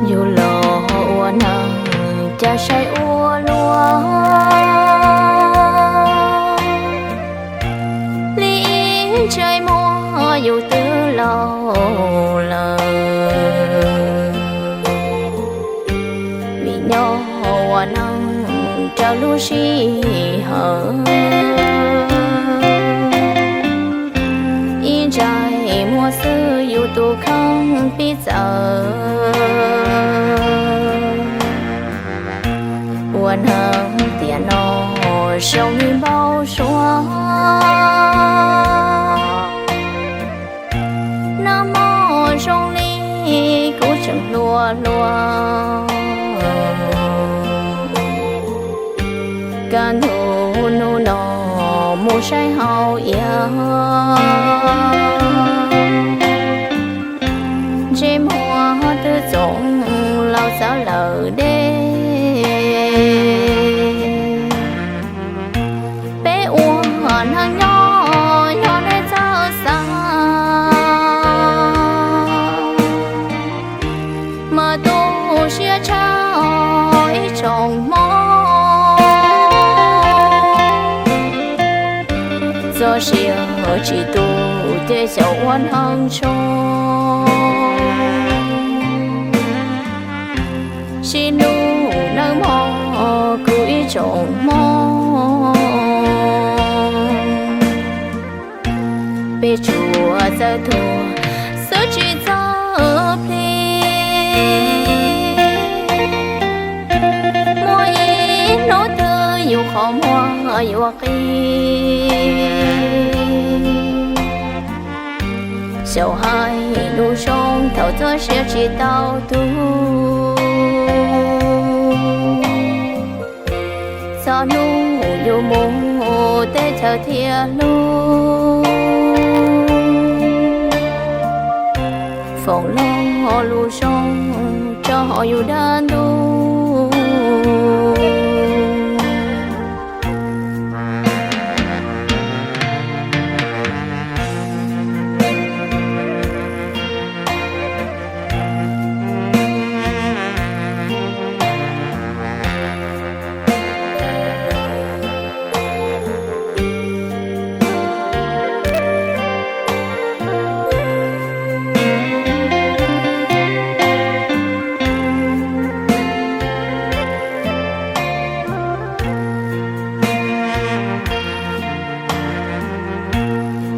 Yug los ua neeg cas saib ua luaj, li ib ntsais muag yus twb laus lawm. Vim nyob ua neeg raws lub sij hawm, ib ntsais muag xwb yus tus kheej pib txawv. Ua neeg tiam no zoo li npau suav, nag hmo zoo li kuv tseem hluas hluas. Kaj ntug hnub no mus saib hauv iav, ntsej muag twb txoov laus txawv lawm deb. Peb ua neeg nyob nyob deb txawj xav, mas tu siab tshaj ib tsoom hmoov. Txoj sia tsis tu ces xyaum ua neeg tso, sib hlub nawb mog kuv ib tsoom hmoov. Peb tsuas txawj tuag xwb tsis txawj plig, muaj ib hnub twg yus qhov muag yuav qi. Xyaum hais lus zoo thaum txoj sia tsis tau tu, txog hnub yus mus teb chaws thiaj hlub. Foom lo lus zoo rau hauv yus dab ntub.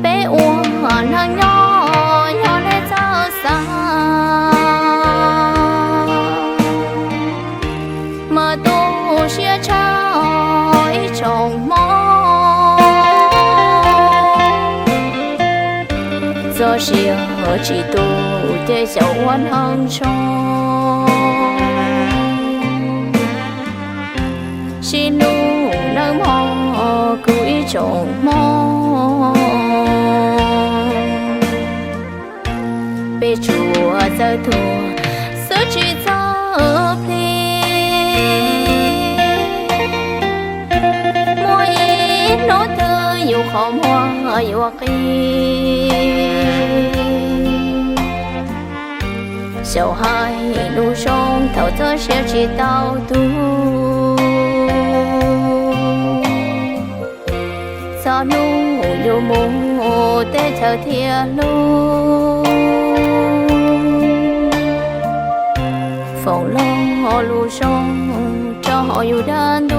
Peb ua neeg nyob nyob deb txawj xav, mas tu siab tshaj ib tsoom hmoov. Txoj sia tsis tu ces xyaum ua neeg tso, sib hlub nawb mog kuv ib tsoom hmoov. Peb tsuas txawj tuag xwb tsis txawj plig, muaj ib hnub twg yus qhov muag yuav qi. Xyaum hais lus zoo thaum txoj sia tsis tau tu, txog hnub yus mus teb chaws thiaj hlub. Foom lo lus zoo rau hauv yus dab